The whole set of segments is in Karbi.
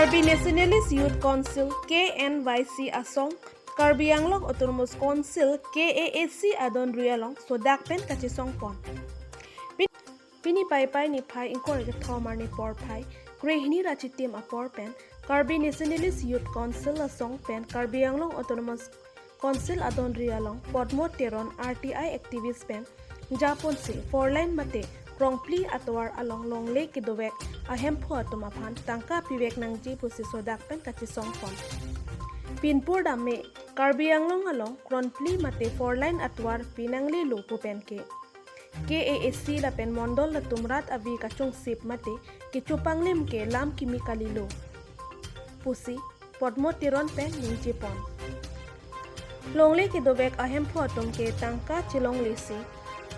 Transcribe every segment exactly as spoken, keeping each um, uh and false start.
Karbi Nationalist Youth Council, K N Y C asong, Karbi Anglong Autonomous Council, K A A C adonri along sodak pen kachesong pon. Pini Paipai niphai ingkoi kethom arni porphai krehini ra chitim apor pen Karbi Nationalist Youth Council asong pen Karbi Anglong Autonomous Council adonri along Podmo Teron R T I activist pen japonsi four lane mate krongphli atovar along longle kedovek ahemphu atum aphan tangka pivek nangji pusi sodak pen kachesong pon. Pinpur dam me Karbi Anglong along krongphli mate four lane atovar pinanglelo pu pen ke K A A C lapen mondol atum rat avi kachungsip mate kechopanglim ke lam kimi kalilo pusi Podmo Teron pen ningje pon. Longle kedovek ahemphu atum ke tangka chelonglesi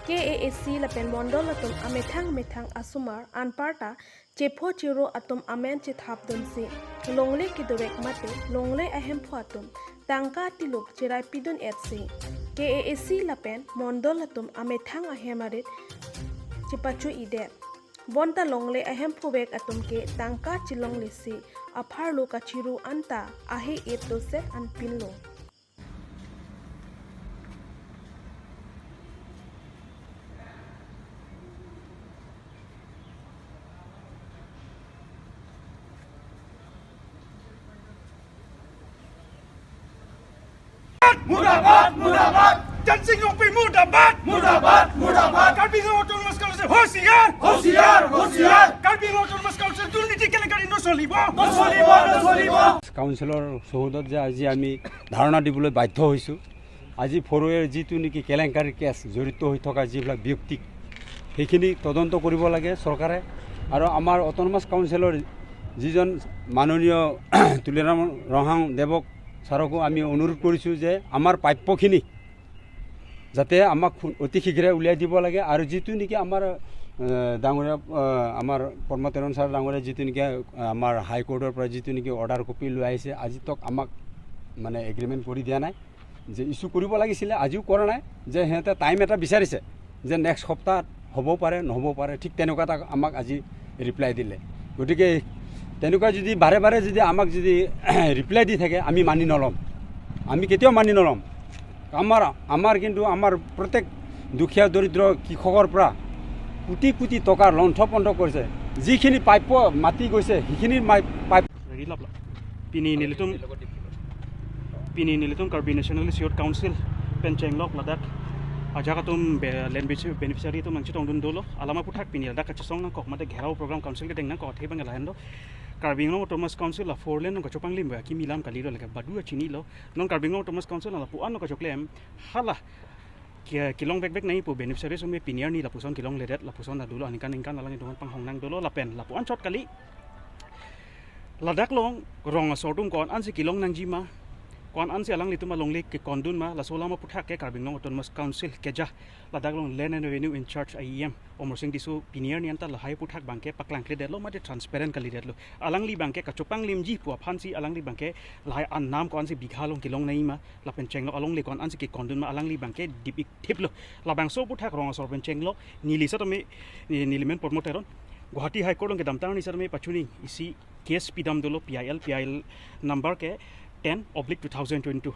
K A A C lapen mondol atum amethang methang asomar anparta chepho chero atum amen chethapdunsi longle kedovek mate longle ahemphu atum tangka tiluk cherai pidun etsi K A A C lapen mondol atum amethang ahem arit chepachu-idet. Bonta longle ahemphu vek atum ke tangka chelonglesi apharlo kachiru anta ahe-et doset anpinlo. Murdabad, murdabad. Dancing Longpi murdabad. Murdabad, murdabad. Karbi Anglong Autonomous Council হুঁশিয়াৰ। হুঁশিয়াৰ, হুঁশিয়াৰ। Karbi Anglong Autonomous Council দুৰ্নীতি কেলেংকাৰী নচলিব। নচলিব, নচলিব। কাউন্সিলৰ চৌহদত যে আজি আমি ধাৰণা দিবলৈ বাধ্য হৈছোঁ, আজি ফ'ৰৱেৰ যিটো নেকি কেলেংকাৰী কেছ জড়িত হৈ থকা যিবিলাক ব্যক্তিক, সেইখিনি তদন্ত কৰিব লাগে চৰকাৰে। আৰু আমাৰ অট'নমাছ কাউন্সিলৰ যিজন মাননীয় তুলিৰাম ৰংহাং দেৱক ছাৰকো আমি অনুৰোধ কৰিছোঁ যে আমাৰ প্ৰাপ্যখিনি যাতে আমাক সু-, অতি শীঘ্ৰে উলিয়াই দিব লাগে। আৰু যিটো নেকি আমাৰ, এ, ডাঙৰীয়া, এ, আমাৰ পদ্ম তেৰণ ছাৰ ডাঙৰীয়া যিটো নেকি, এ, আমাৰ হাইকোৰ্টৰ পৰা যিটো নেকি অৰ্ডাৰ কপি লৈ আহিছে, আজি তক আমাক মানে এগ্ৰিমেণ্ট কৰি দিয়া নাই, যে ইছ্যু কৰিব লাগিছিলে, আজিও কৰা নাই, যে সিহঁতে টাইম এটা বিচাৰিছে যে নেক্সট সপ্তাহত হ'ব পাৰে, নহ'ব পাৰে, ঠিক তেনেকুৱা এটা আমাক আজি ৰিপ্লাই দিলে। গতিকে তেনেকুৱা যদি বাৰে বাৰে যদি আমাক যদি ৰিপ্লাই দি থাকে, আমি মানি নল'ম, আমি কেতিয়াও মানি নল'ম। আমাৰ, আমাৰ কিন্তু আমাৰ প্ৰত্যেক দুখীয়া দৰিদ্ৰ কৃষকৰ পৰা কোটি কোটি টকাৰ লণ্ঠপণ্ঠ কৰিছে, যিখিনি প্ৰাপ্য মাটি গৈছে, সেইখিনি মা-, প্ৰাপ্য Ready lapla. Pini nelitum, pini nelitum Karbi Nationalist Youth Council pen chenglok ladak ajak atum be-, land besi-, beneficiary atum nangchetongdun dolo. Alam aphuthak pini ladak kachesong nangkok mate gherao program council kedeng nangkok athe bang lahen do. Karbi Anglong Autonomous Council la four lane nangkachopanglim ba kimi lam kalilo lake badu achinilo. Non Karbi Anglong Autonomous Council la lapu-an nangkachoklem hala ke-, kelong vekvek nangji pu beneficiary atum pini arni lapuson kelongledet, lapuson ta dolo aningkan ningkan alanglitum aphan panghong nang dolo lapen lapu-an chot kali. Ladak along rong asor atum ko-an ansi kelong nangji ma, ko-an ansi alanglitum alongle kekondun ma, laso alam aphuthak ke Karbi Anglong Autonomous Council keja ladak along Land and Revenue in charge A E M Amarsing Tisso pini arni anta lahai aphuthak abangke paklangkledetlo mate transparent kalidetlo. Alangli abangke kachopanglimji pu aphansi alangli abangke lahai anam ko-ansi bigha along kelong nangji ma, lapen chenglok alongle ko-an ansi kekondun ma alangli abangke dip-ik thiplo. Labangso aphuthak rong asor pen chenglok neli setame, neli men Podmo Teron, Guwahati High Court along kedamtang arni setame pachuni isi case pidam dolo P I L, P I L number ke ten oblique two thousand twenty-two.